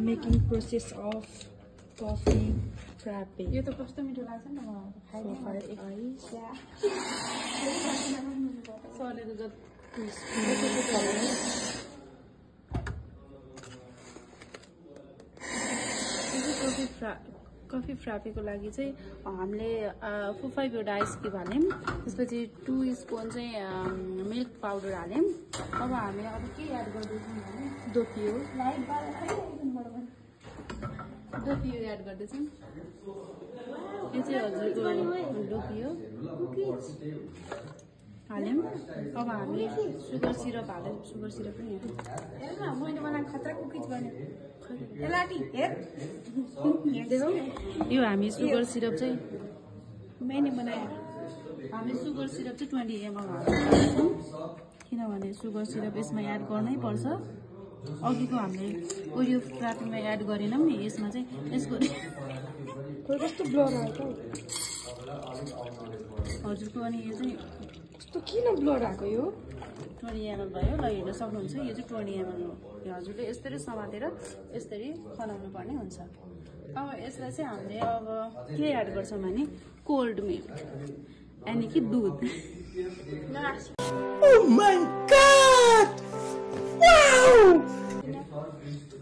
Making process of coffee frappe. यो त कस्तो मिठो लाग्छ नि कफी फ्रापेको लागि चाहिँ हामीले 4-5 वटा आइस क्युब हाल्यौँ, त्यसपछि 2 स्पुन चाहिँ मिल्क पाउडर हाल्यौँ। अब हामी अब के एड गर्दैछौँ भने दोपियो एड गर्दैछौँ। यो चाहिँ हजुरको दोपियो हाल्यौँ। अब हामीले सुगर सिरप हाल्यौँ। सुगर सिरप पनि मैले मलाई खतरा कुकिज बन्यो। यो हामी सुगर सिरप चाहिँ मैले बनाएँ। हामी सुगर सिरप चाहिँ 20 ml हाल्छौँ, किनभने सुगर सिरप यसमा एड गर्नै पर्छ। अघिको हामीले ओरियो फ्रापीमा एड गरेनौँ नि, यसमा चाहिँ यसको कस्तो ब्लर आयो हजुरको। अनि यो चाहिँ कस्तो किन ब्लर आएको यो 20 ml भयो। ल हेर्न सक्नुहुन्छ, यो चाहिँ 20 ml हो। यो हजुरले यसरी समातेर यसरी बनाउनु पर्ने हुन्छ। अब यसलाई चाहिँ हामीले अब के एड गर्छौँ भने कोल्ड मिल्क यानि कि दुध।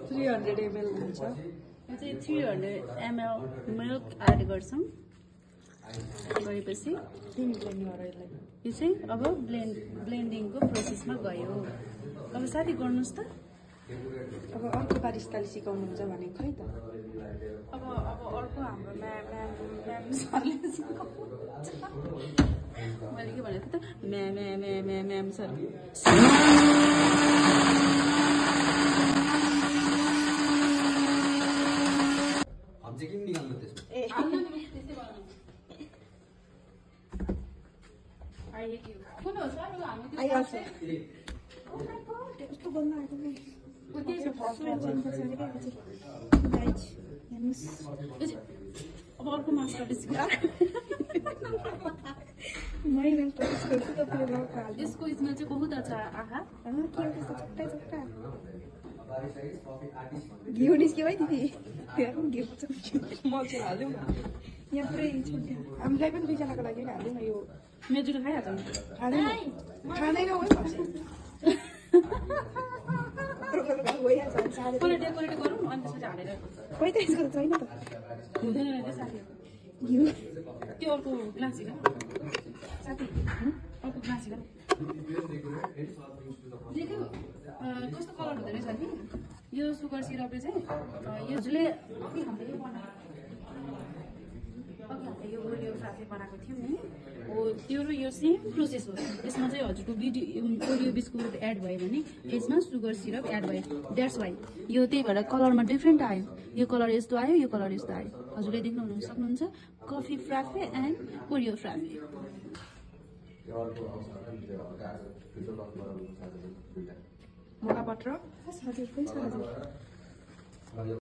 300 ml हुन्छ। यो चाहिँ 300 ml मिल्क एड गर्छौँ। गरेपछि यो चाहिँ अब ब्लेन्डिङको प्रोसेसमा गयो। अब साथी गर्नुहोस् त। अब अर्को पारिस्ताले सिकाउनुहुन्छ भने खै त। अब अर्को हाम्रो म्याम सरले सिकाउनुहुन्छ। मैले के भनेको थिएँ त, म्याम सर। अब अर्को मास्टरले सिकाएर यसको स्मेल चाहिँ बहुत अच्छा। आहा घिउ निस्क्यो है दिदी। मल हाल्यौँ यहाँ पुरै हामीलाई पनि 2जनाको लागि पनि हाल्यौँ। यो मेजुले खाइहाल्छ खाँदैनौ है पहिला डेकोरेट गरौँ अनि त्यसपछि हालेर खोइ त यसको छैन त हुँदैन रहेछ साथी। त्यो अर्को ग्लास हिँड साथी, अर्को ग्लास हिँड। देख्यौ कस्तो कलर हुँदो रहेछ नि यो सुगर सिरपले चाहिँ। यसले अघि हामीले यो ओरियो फ्रापे बनाएको थियौँ नि, हो त्यो र यो सेम प्रोसेस हो। यसमा चाहिँ हजुरको ओरियो बिस्कुट एड भयो भने यसमा सुगर सिरप एड भयो। द्याट्स वाइ यो त्यही भएर कलरमा डिफ्रेन्ट आयो। यो कलर यस्तो आयो, यो कलर यस्तो आयो। हजुरले देख्नु सक्नुहुन्छ कफी फ्रापे एन्ड ओरियो फ्रापे। मोला पत्र हजुर